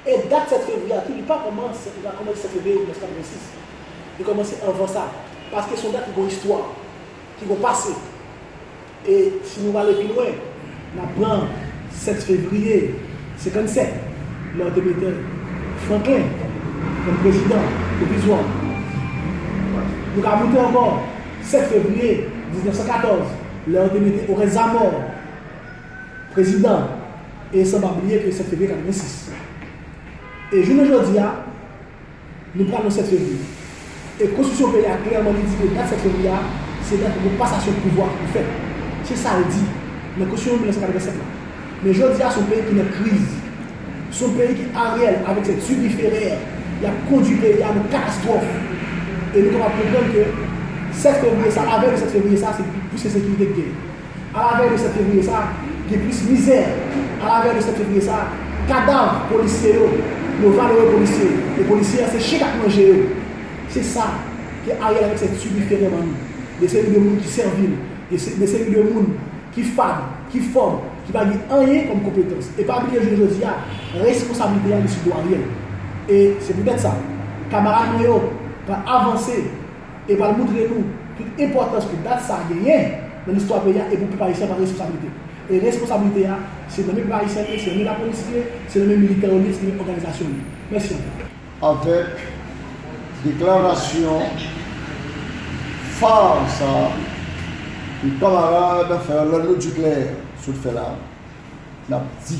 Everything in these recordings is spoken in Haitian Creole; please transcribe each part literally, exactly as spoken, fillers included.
E dat sèt fevriye a tou, li pa kòmanse, li pa kòmanse sèt fevriye mil nèf san katrevensis. Li kòmanse anvan sa. Paske se yon dat ki gen yon istwa, ki gen yon pase. E si nou prale pi lwen, n ap pran sèt fevriye senkannsèt, lè yo te mete Franklin kòm prezidan pwovizwa. Nou ka moute ankò sèt fevriye diznèf san katòz, lè yo te mete Orens Zamor prezidan. E san pa bliye ke sèt fevriye katrevensis. E jounen jodi a, nou pral nan sèt fevriye. E konstitisyon peyi a klèman li di ke dat sèt fevriye a, se dat pou pasasyon pouvwa ki pou fèt. Se sa l di nan konstitisyon mil nèf san katrevennsèt la. Men jodi a, se yon peyi ki nan kriz. Se yon peyi ki Ariel, avèk sèt tibifere, y ap kondui peyi a nan katastwòf. E nou kapab konprann ke sèt fevriye sa, lavèy de sèt fevriye sa, se plis ensekirite ki genyen. Alavèy de sèt fevriye sa, gen plis mizè. Alavèy de sèt fevriye sa, kadav polisye yo, yo valore polisye. E polisye a, se chen k ap manje yo. Se sa ke Ariel avèk sèt tibifere ban nou. De seri de moun ki sèvil, de se- de seri de moun ki fad, ki fòb, ki pa gen anyen kòm konpetans. E pa bliye jounen jodi a, responsablite a li sou do Ariel. E se poutèt sa, kamarad mwen yo pral avanse e pral montre nou tout enpòtans ke dat sa a genyen nan listwa peyi a e pou pèp ayisyen pran responsablite. E responsablite a, se nan men pèp ayisyen li ye, se nan men lapolis li ye, se nan men militè yo li ye, se nan men òganizasyon li ye. Mèsi anpil. Avèk deklarasyon fa sa a, ke kanmarad Fernando Duclair sot fè la, n ap di,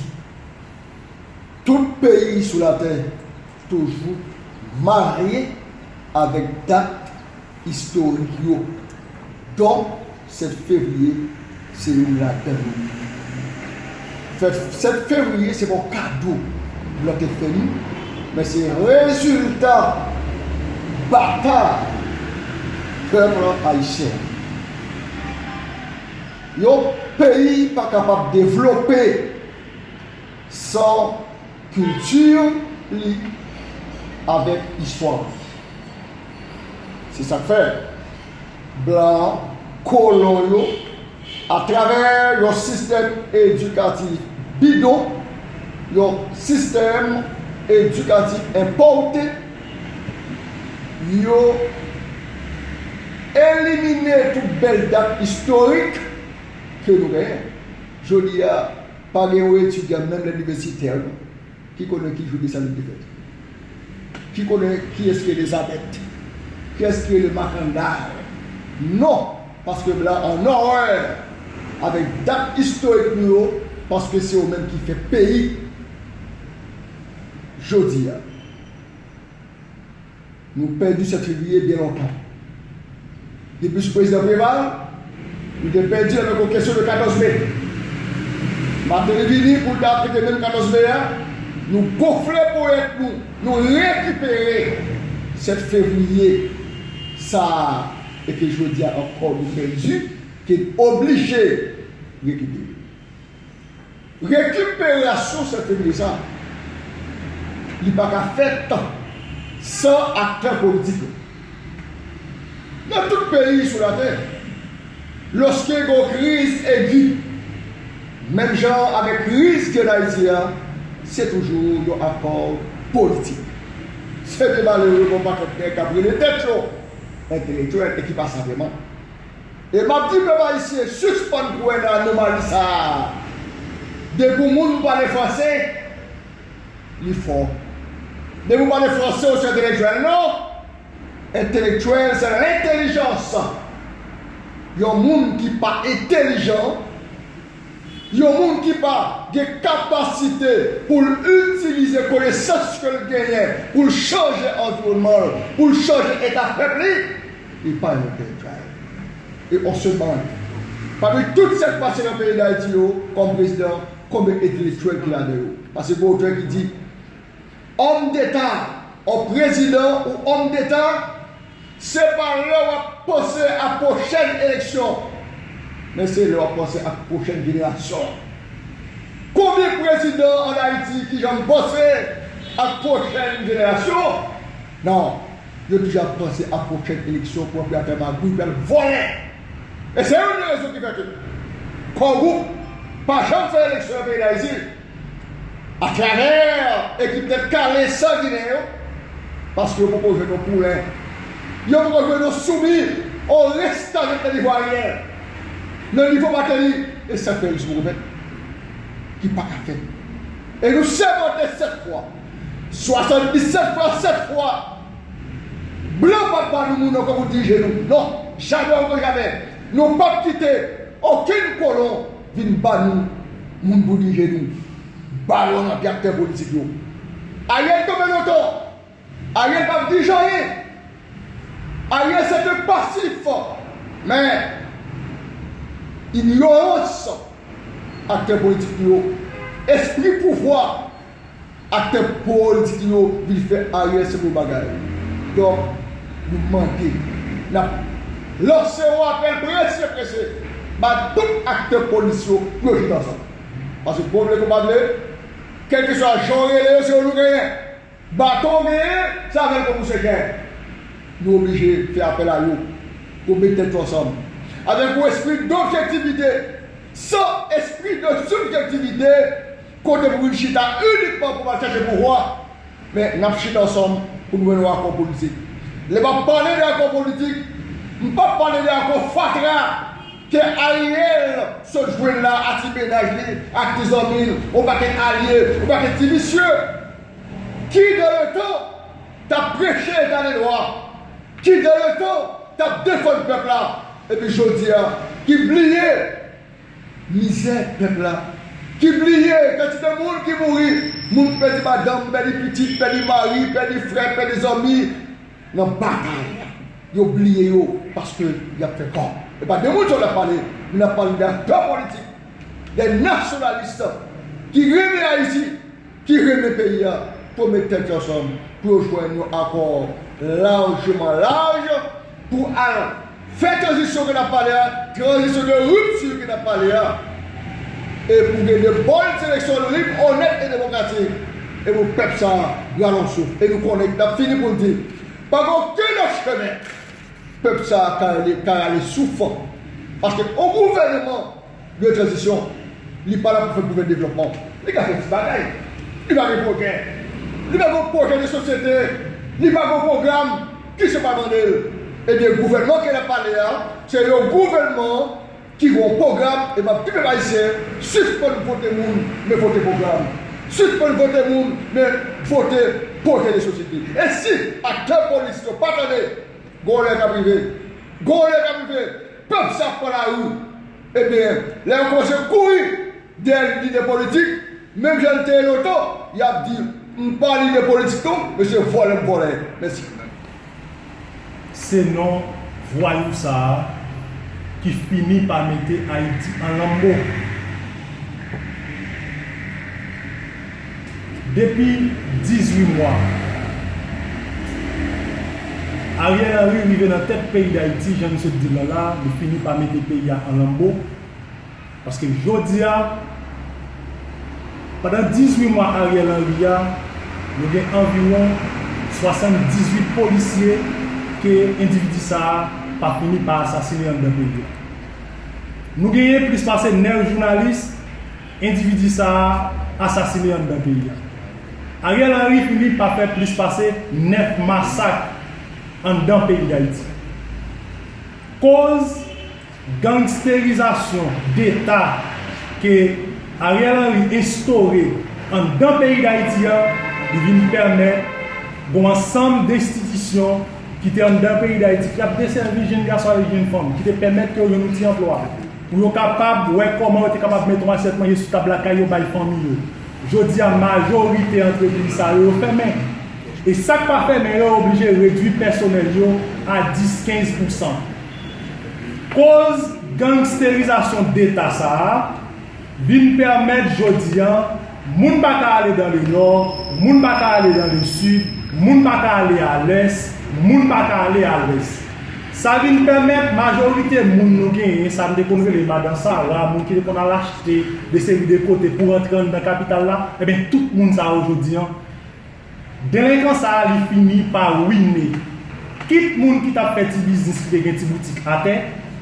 tout peyi sou latè toujou marye avèk dat istorik yo. Donk, sèt fevriye se youn ladan yo. Fèt sèt fevriye se pa yon kado blan te fè nou, men se rezilta batay pèp ayisyen. Yon peyi pa kapab devlope san kilti li avèk istwa li. Se sa k fè blan, kolon yo, atravè yon sistèm edikatif bidon, yon sistèm edikatif enpòte, yo elimine tout bèl dat istorik ke nou genyen. Jodi a, pa gen yon etidyan, menm lenivèsitè, non, ki konnen ki jou Desalin te fèt. Ki konnen kiyès ki rele Zabèt. Kiyès ki rele Makandal. Non, paske blan an orè avèk dat istorik nou yo, paske se yo menm ki fè peyi. Jodi a, nou pèdi sèt fevriye byen lontan. Depi sou prezidan Preval, nou te pèdi l avèk yon kesyon de katòz me. Martelly vini pou l ta afekte menm katòz me a, nou gonfle ponyèt nou, nou rekipere sèt fevriye sa a, e ke jodi a ankò nou pèdi, ke n oblije rekipere. Rekiperasyon sèt fevriye sa, li pa ka fèt san aktè politik yo. Nan tout peyi sou latè, lòske gen yon kriz egi, menm jan avèk kriz ki ann Ayiti a, se toujou yon akò politik. Se de malere, yon pakèt nèg k ap rele tèt yo entelektyèl e ki pa sa vrèman. E m ap di pèp ayisyen, sispann kwè nan anomali sa a. Depi yon moun pale franse, li fò. Depi w pale franse, w se entelektyèl. Non! Entelektyèl, se lentèlijans. Yon moun ki pa entèlijan, yon moun ki pa gen kapasite pou l itilize konesans ke l genyen, pou l chanje anviwònman l, pou l chanje eta pèp li, li pa yon entelektyèl. E on se demande, pami tout sa k pase nan peyi Dayiti yo, kòm prezidan, konbyen entelektyèl ki ladan yo? Paske gen otè ki di, Òm deta, yon prezidan ou òm deta, se pa lè w ap panse a pwochèn eleksyon, men se lè w ap panse ak pwochèn jenerasyon. Konbyen prezidan ann Ayiti ki janm panse ak pwochèn jenerasyon? Non, yo toujou ap panse ak pwochèn eleksyon pou yo pral fè magouy, pou yo al vòlè. E se youn nan rezon ki fè ke Core Group pa janm fè eleksyon nan peyi Dayiti. Atravè e ki petèt kale san ginen yo, paske yo poko jwenn yon poulen, yo poko jwenn yon soumi, yon restajan nan nivo aryèl, nan nivo Mateli, e sa fè l sou gouvèn ki pa ka fèt. E nou sèmante sèt fwa, swasanndisèt fwa, sèt fwa, blan p ap ba nou moun ankò pou dirije nou. Non, jamè, ankò jamè, nou p ap kite okenn kolon vin ba nou moun pou dirije nou. Balon nan pye aktè politik yo. Ariel tonbe nan tò. Ariel p ap dirije anyen. Ariel se te pasif. Men, inyorans aktè politik yo, espri pouvwa aktè politik yo vin fè Ariel se pou bagay. Donk, nou mande, n ap lanse yon apèl prese, prese ba tout aktè politik yo pou yo chita ansanm. Paske, ke w vle, ke w pa vle, kèlkeswa jan w rele yo, se yo nou genyen. Baton w genyen, se avè l ke w bouse kè. Nou oblije fè apèl a yo pou yo met tèt yo ansanm. Avèk yon espri d'objektivite, san espri de sibjektivite, kote pou vin chita inikman pou al chèche pouvwa, men n ap chita ansanm pou nou jwenn yon akò politik. Lè m ap pale de akò politik, m p ap pale de akò fatra ke Ariel sot jwenn la ak ti mennaj li, ak ti zanmi l, yon pakèt alye, yon pakèt ti visye ki dans le temps t ap preche Eta de dwa, ki dans le temps t ap defann pèp la, epi jodi a, ki bliye mizè pèp la, ki bliye kantite moun ki mouri, moun ki pèdi madanm, pèdi pitit, pèdi mari, pèdi frè, pèdi zanmi nan batay la. Yo bliye yo paske y ap fè kòb. E pa de moun sa w ap pale, men n ap pale de aktè politik, de nasyonalis ki renmen Ayiti, ki renmen peyi a, pou yo met tèt yo ansanm, pou yo jwenn yon akò lajman laj, pou al fè tranzisyon ke n ap pale a, tranzisyon de ripti ke n ap pale a, e pou gen de bòn seleksyon lib, onèt e demokratik, e pou pèp sa a rale yon souf. E nou konnen n ap fini pou n di, pa gen okenn lòt chemen pèp sa a ka rale, ka rale souf. Paske yon gouvènman de tranzisyon, li pa la pou fè gouvèn devlòpman. Li ka fè ti bagay. Li pa gen pwojè. Li pa gen pwojè de sosyete. Li pa gen pwogram. Kisa yo pa mande l? Ebyen, gouvènman ke n ap pale a, se yon gouvènman ki gen yon pwogram, e m ap di pèp ayisyen, sispann vote moun, men vote pwogram. Sispann vote moun, men vote pwojè de sosyete. E si aktè politik yo pa tande, gon lè k ap rive. Gon lè k ap rive. Pèp sa ap pran lari. Ebyen, lè yo kòmanse kouri dèyè lidè politik, menm jan l te ye lontan, y ap di, "M pa lidè politik non, men se vòlè m vòlè." Mèsi. Se non vwayou sa a ki fini pa mete Ayiti an lanbo. Depi dizuit mwa, Ariel Henry rive nan tèt peyi Dayiti, jan n sot di l la la, li fini pa mete peyi a an lanbo. Paske jodi a, pandan dizuit mwa Ariel Henry a, nou gen anviwon swasanndizuit polisye ke endividi sa a pa fini pa asasinen anndan peyi a. Nou genyen plis pase nèf jounalis endividi sa a asasinen anndan peyi a. Ariel Henry fini pa fè plis pase nèf masak anndan peyi Dayiti. Koz gangsterizasyon deta ke Ariel Henry enstore anndan peyi Dayiti a, li vin pèmèt gon ansanm de enstitisyon ki te anndan peyi Dayiti, ki t ap desèvi jenn gason avèk jenn fanm, ki te pèmèt ke yo jwenn yon ti anplwa, pou yo kapab wè kòman yo te kapab mete yon asyèt manje sou tab lakay yo bay fanmi yo. Jodi a, majorite antrepriz sa yo, yo fèmen. E sa k pa fèmen yo, yo oblije redui pèsonèl yo a dis, kenz pousan. Koz gangsterizasyon deta sa a vin pèmèt jodi a, moun pa ka ale dan le nò, moun pa ka ale dan le sid, moun pa ka ale a lès, moun pa ka ale a lwès. Sa vin pèmèt majorite moun nou genyen, sa m te konn rele madan Sara, moun ki te konn al achte de seri de kote pou rantre anndan kapital la, ebyen, tout moun sa yo jodi a, delenkan sa a, li fini pa wine. Kit moun ki t ap fè ti biznis, ki te gen ti boutik atè,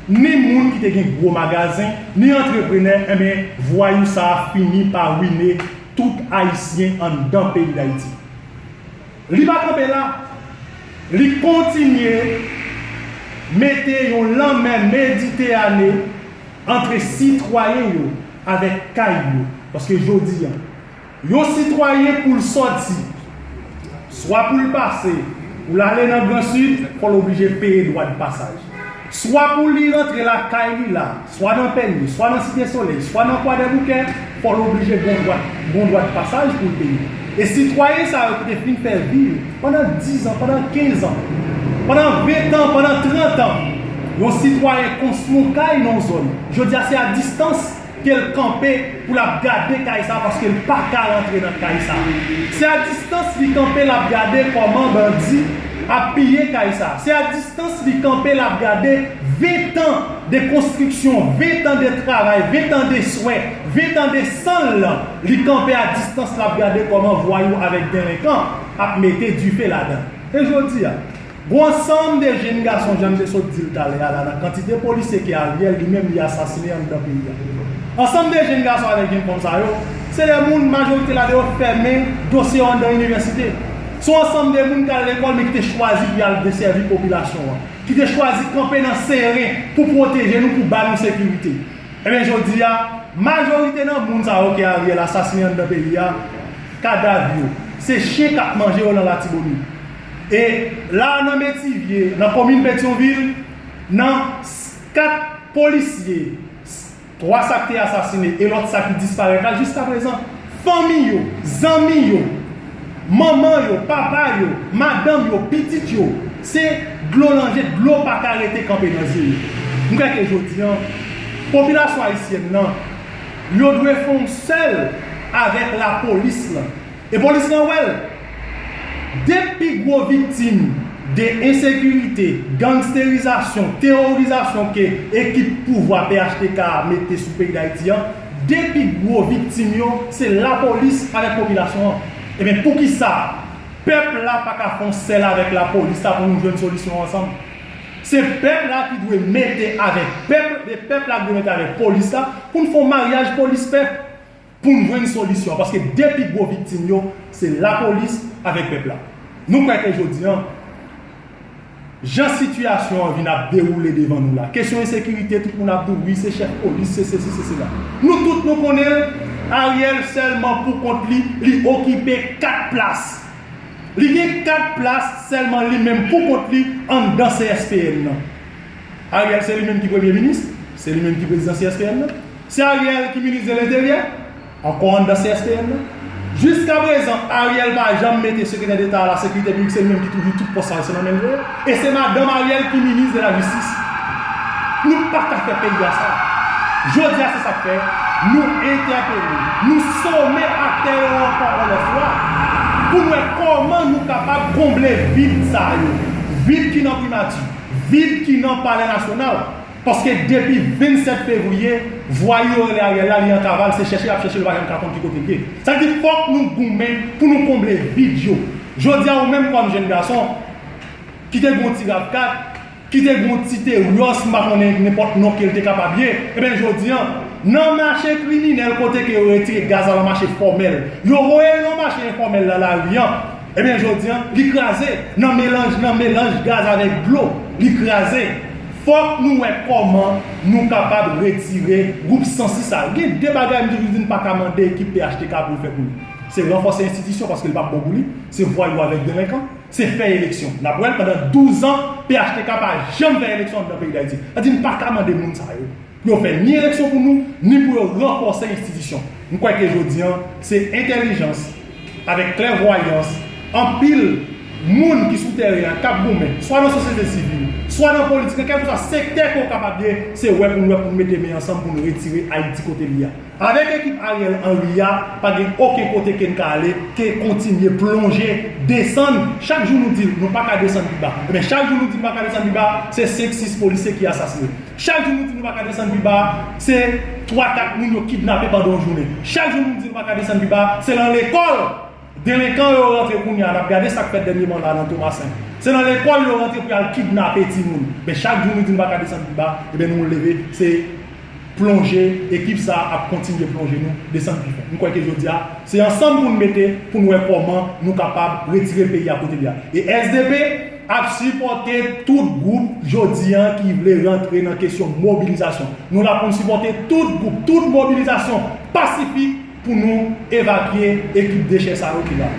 ni moun ki te gen gwo magazen, ni antreprenè, enben, vwayou sa a fini pa wine tout Ayisyen anndan peyi Dayiti. Li pa kanpe la, li kontinye mete yon lanmè Meditène antre sitwayen yo avèk kay yo. Paske jodi a, yon sitwayen pou l sòti, swa pou l pase, pou l ale nan Gran Sid, fò l oblije peye dwa de pasaj. Swa pou li rantre lakay li la, swa nan Pènye, swa nan Site Solèy, swa nan Kwadèboukè, fò l oblije gon dwa, gon dwa de pasaj pou l peye. E sitwayen sa yo ki te fin fè vi yo pandan diz an, pandan kenz an, pandan ven an, pandan trant an, yon sitwayen konstwi yon kay nan yon zòn. Jodi a se a distans ke l kanpe pou l ap gade kay sa paske l pa ka rantre nan kay sa. Se a distans li kanpe l ap gade kòman bandi ap piye kay sa. Se a distans li kanpe l ap gade ven tan de konstriksyon, ven tan de travay, ven tan de swè, ven tan de san l, li kanpe a distans l ap gade kòman vwayou avèk delenkan ap mete dife ladan. E jodi a, gon ansanm de jenn gason, jan m te sot di l talè a la, nan kantite polisye ke Ariel li menm li asasinen anndan peyi a. Ansanm de jenn gason avèk jenn fanm sa yo, se de moun, majorite ladan yo fèmen dosye yo anndan inivèsite. Se yon ansanm de moun k al lekòl men ki te chwazi pou y al desèvi popilasyon an, ki te chwazi kanpe nan seren pou pwoteje nou, pou ba nou sekirite. Ebyen jodi a, majorite nan moun sa yo ke Ariel asasinen anndan peyi a, kadav yo, se chen k ap manje yo nan Latibonit. E la nan Metivye, nan komin Petyonvil, nan kat polisye, twa sa k te asasinen e lòt sa ki disparèt la jiskaprezan, fanmi yo, zanmi yo, manman yo, papa yo, madanm yo, pitit yo, se dlo nan je, dlo pa ka rete kanpe nan zye yo. M kwè ke jodi a, popilasyon ayisyèn nan, yo dwe fè yon sèl avèk lapolis lan. E polis lan wè l. De pi gwo viktim de ensekirite, gangsterizasyon, teworizasyon ke ekip pouvwa P H T K a mete sou peyi Dayiti an, de pi gwo viktim yo, se lapolis avèk popilasyon an. Ebyen, poukisa pèp la pa ka fè yon sèl avèk lapolis la pou nou jwenn solisyon ansanm? Se pèp la ki dwe mete avèk pèp, e pèp la ki dwe mete avèk polis la pou n fè yon maryaj polis-pèp pou n jwenn solisyon, paske de pi gwo viktim yo, se lapolis avèk pèp la. Nou kwè ke jodi a, jan sitiyasyon an vin ap dewoule devan nou la, kesyon ensekirite, tout moun ap di w, wi, se chèf polis, se sesi, se sela. Nou tout nou konnen l, Ariel sèlman pou kont li, li okipe kat plas. Li gen kat plas sèlman li menm pou kont li anndan C S P N nan. Ariel se li menm ki premye minis, se li menm ki prezidan C S P N nan. Se Ariel ki minis de lenteryè, ankò anndan C S P N nan. Jiskaprezan, Ariel pa janm mete sekretè deta a la sekirite piblik, se li menm ki toujou tout pòs sa yo, se nan men l yo ye. E se madanm Ariel ki minis de la jistis. Nou pa ka fè peyi a sa. Jodi a, se sa k fè nou entèpele, nou some aktè yo ankò yon lòt fwa pou n wè kòman nou kapab konble vid sa yo, vid ki nan primati, vid ki nan palè nasyonal. Paske depi vennsèt fevriye, vwayou yo rele Ariel la, li an kaval, se chèche y ap chèche l, yo pa janm ka konn ki kote l ye. Sa vle di fòk nou goumen pou nou konble vid yo. Jodi a, ou menm kòm jenn gason ki te gen yon ti RAV kat, ki te gen yon ti Terios, m pa konnen nenpòt non ke l te kapab ye, ebyen jodi a, nan mache kriminèl kote ke yo retire gaz la nan mache fòmèl, yo voye l nan mache enfòmèl la lari an, ebyen jodi a, li kraze nan melanj, nan melanj gaz avèk dlo, li kraze. Fòk nou wè kòman nou kapab retire gwoup sansi sa. Gen de bagay m toujou di n pa ka mande ekip P H T K pou l fè pou nou. Se ranfòse enstitisyon paske l p ap bon pou li. Se vwayou avèk delenkan. Se fè eleksyon. N ap wè l pandan douz an, P H T K pa janm fè eleksyon anndan peyi Dayiti. Sa di n pa ka mande moun sa yo pou yo fè ni eleksyon pou nou, ni pou yo ranfòse enstitisyon. M kwè ke jodi a, se entèlijans, avèk klèvwayans, anpil moun ki sou teren an, k ap goumen, swa nan sosyete sivil, swa nan politik, nan kèlkeswa sektè ke w kapab ye, se wè pou n wè pou n mete men ansanm pou n retire Ayiti kote li a. Avèk ekip Ariel Henry a, pa gen okenn kote ke n ka ale, ke kontinye plonje, desann. Chak jou nou di, nou pa ka desann pi ba. Ebyen, chak jou nou di nou pa ka desann pi ba, se senk, sis polisye ki asasinen. Chak jou nou di nou pa ka desann pi ba, se twa, kat moun yo kidnape pandan yon jounen. Chak jou nou di nou pa ka desann pi ba, se nan lekòl delenkan yo rantre kounye a. N ap gade sa k fèt dènyèman la nan Tomasen. Se nan lekòl yo rantre pou y al kidnape timoun. Men chak jou nou di nou pa ka desann pi ba, ebyen nou leve, se plonje, ekip sa a ap kontinye plonje nou desann pi fon. M kwè ke jodi a, se ansanm pou n mete pou n wè kòman nou kapab retire peyi a kote l ye a. E S D P ap sipòte tout gwoup jodi a ki vle rantre nan kesyon mobilizasyon. Nou la pou n sipòte tout gwoup, tout mobilizasyon pasifik pou nou evakye ekip dechè sa yo ki la.